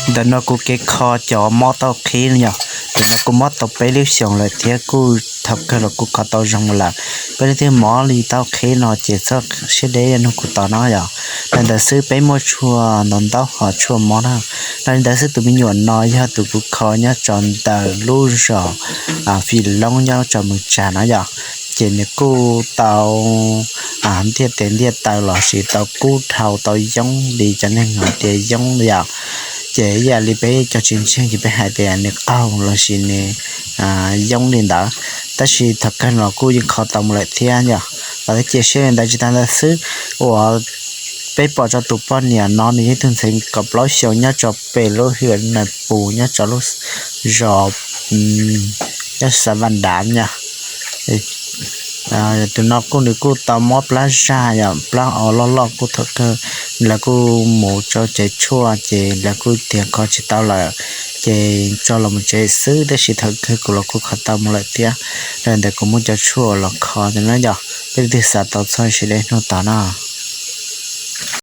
Ntawm no kuv kev kho cov mob tau qhib no yog, ntawm no kuv mob tau peb lub xyoos lawm thiab kuj thaum kawg los kuv kho tau zoo lawm. Peb leej twg mob li tau qhib no ces txhob siab deb nug kuv tau no yog. Li ntawd xwb peb muaj tshuaj ntau ntau hom tshuaj mob na. Li ntawd xwb tus me nyuam no yog tus kuv kho nyob rau ntawm lub zos Fis Loob nyob rau Moos Tsag no yog, ces nws kuj tau ntiaj teb ntiaj taw los sis tau kub dhau tau yoob li cov neeg hais tias yoob yom. Ces ib yam li peb cov tsis ntseeg ces peb hais tias nws qaug los sis nws yoob li ntawd, tab sis thaum kawg los kuj yeej kho tau mus lawm thiab yog. Los cia siab li ntawd tsis tas ntawd xwb, uas peb pom rau tus poj niam no nws yog ib tug ntxhais kaum plaub xyoos nyob rau pem lub hwm Nais Pus nyob rau lub zos nyob xav Vaj Dav yog. Tus no kuj nws kuj tau mob plab zaj yom, plab o loj loj kuj thaum kawg lawv kuj mus rau tsev tshuaj ces lawv kuj tias kho tsis tau lawm, ces tso los mus tsev xwb, tab sis thaum kawg kuv los kuj kho tau mus lawm thiab. Li ntawd kuv muab cov tshuaj los kho no yog, peb leej twg xav tau txhob siab deb nug tau no.